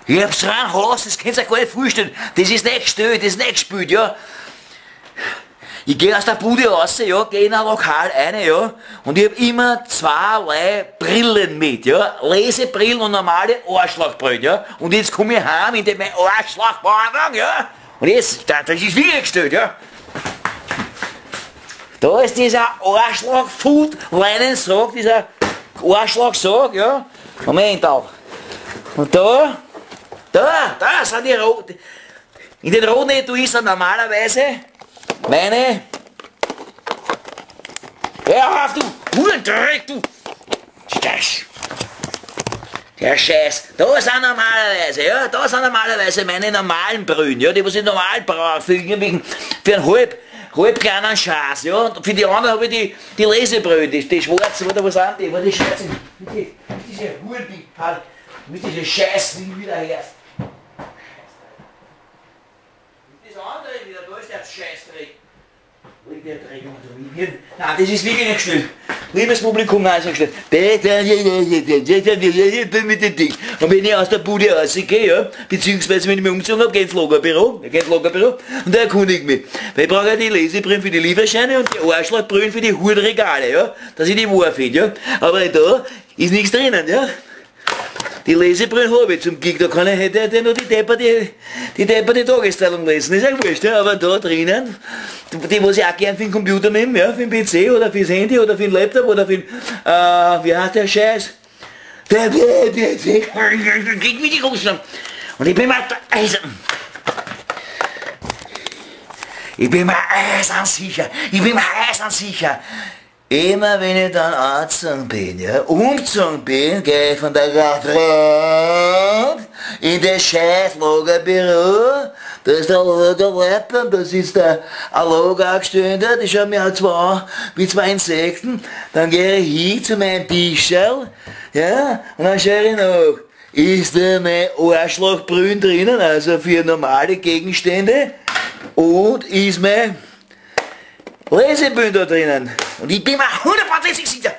Ich hab so einen Hass, das könnt ihr euch gar nicht vorstellen. Das ist nicht gestellt, das ist nicht gespielt, ja. Ich gehe aus der Bude raus, ja, gehe in ein Lokal rein, ja, und ich hab immer zweierlei Brillen mit, ja, Lesebrillen und normale Arschlochbrillen, ja, und jetzt komme ich heim in meine Arschlochwohnung, ja, und jetzt, das ist wirklich gestellt, ja. Da ist dieser Arschloch-Food-Leinensack, dieser Arschlochsack, ja, Moment auch. Und da sind die roten, in den roten Etui sind normalerweise meine, hör auf, du Hurendreck, du! Der Scheiß, da sind normalerweise, ja, da sind normalerweise meine normalen Brühen, ja, die was ich normal brauche, für irgendwelchen, für einen halb kleinen Scheiß, ja, und für die anderen habe ich die Lesebrühen, die schwarzen, oder was sind die, die schwarzen, diese Huren, mit diese Scheiß-Ding wieder her. Das andere wieder, da ist der Scheißdreck. Nein, das ist wirklich nicht gestellt. Liebes Publikum, nein, ist nicht gestellt. Und wenn ich aus der Bude rausgehe, ja, beziehungsweise wenn ich mich umgezogen habe, gehe ich ins Lagerbüro, und da erkundige ich mich. Weil ich brauche ja die Lesebrillen für die Lieferscheine und die Arschlochbrillen für die Hurenregale, ja, dass ich die Wahr finde, ja. Aber da ist nichts drinnen, ja. Die Lesebrillen habe ich zum Glück, da kann ich hätte nur die depperte Tageszeitung lesen, ist ja wurscht, ja, aber da drinnen, die was ich auch gern für den Computer nehme, ja, für den PC oder fürs Handy oder für den Laptop oder für den, wie heißt der Scheiß? Der geht mir die Großen. Und ich bin mir, also, ich bin mir eisern sicher, ich bin mir eisern sicher. Immer wenn ich dann angezogen bin, ja, umgezogen bin, gehe ich von der Garderobe in das scheiß Lagerbüro, da ist der Lagerleiter, da sitzt der Lagerangestellter, die schauen mir auch zwei an, wie zwei Insekten, dann gehe ich hin zu meinem Tischerl, ja, und dann schaue ich nach, ist da mein Arschlochbrühen drinnen, also für normale Gegenstände, und ist mein Lesebühne da drinnen. Und ich bin mir hundertprozentig sicher,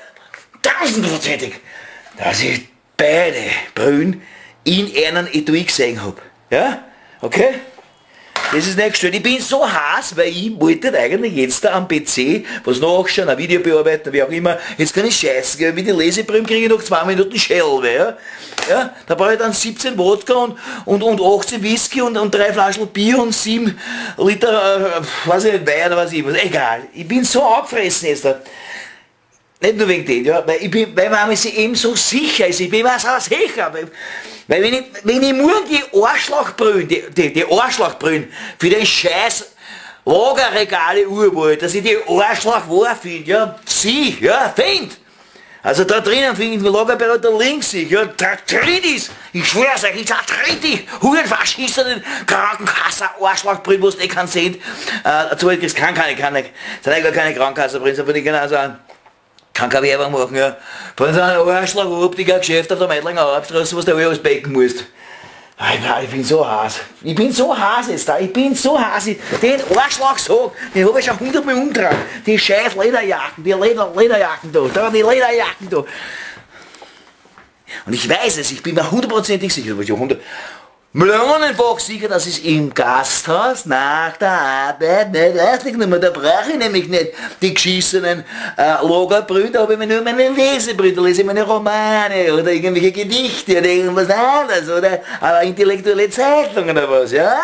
tausendprozentig, dass ich beide Brühen in einem Etui gesehen habe. Ja? Okay? Das ist nicht gestellt. Ich bin so heiß, weil ich wollte eigentlich jetzt da am PC was nachschauen, ein Video bearbeiten, wie auch immer. Jetzt kann ich scheißen, gell? Mit den Lesebrillen kriege ich noch 2 Minuten Schellwe. Ja? Ja? Da brauche ich dann 17 Wodka und 18 Whisky und 3 Flaschen Bier und 7 Liter, weiß ich nicht, Wein oder was ich was. Egal. Ich bin so angefressen jetzt da. Nicht nur wegen dem, ja, weil, weil man sich eben so sicher ist. Ich bin mir so sicher. Weil wenn ich morgen die Arschlochbrühen, die Arschlochbrühen für den scheiß Lagerregale urwollt, dass ich die Arschlochware finde, ja, sie, ja, find. Also da drinnen finde ich im Lagerbüro da links, ja, da drin ist, ich schwör's euch, ich da drin die Hurenfaschisten, Krankenkasse, Arschlochbrühen, wo du nicht kannst sehen. Das kann keine, sind eigentlich gar keine Krankenkassenbrühen, sondern die genauso an. Kann keine Werbung machen, ja. Von so einem Arschloch-Optiker-Geschäft auf der Meidlinger Hauptstraße, was du alles becken musst. Ich bin so heiß. Ich bin so heiß jetzt da. Ich bin so heiß. Den Arschloch-Sack, den hab ich schon 100-mal umgetragen. Die scheiß Lederjacken, die Lederjacken da. Da, die Lederjacken da. Und ich weiß es, ich bin mir hundertprozentig sicher, millionenfach sicher, dass ich im Gasthaus nach der Arbeit nicht reichlich nehme. Da brauche ich nämlich nicht die geschissenen Lagerbrühen, da habe ich mir nur meine Lesebrühe, da lese ich meine Romane oder irgendwelche Gedichte oder irgendwas anderes oder aber intellektuelle Zeitungen oder was, ja?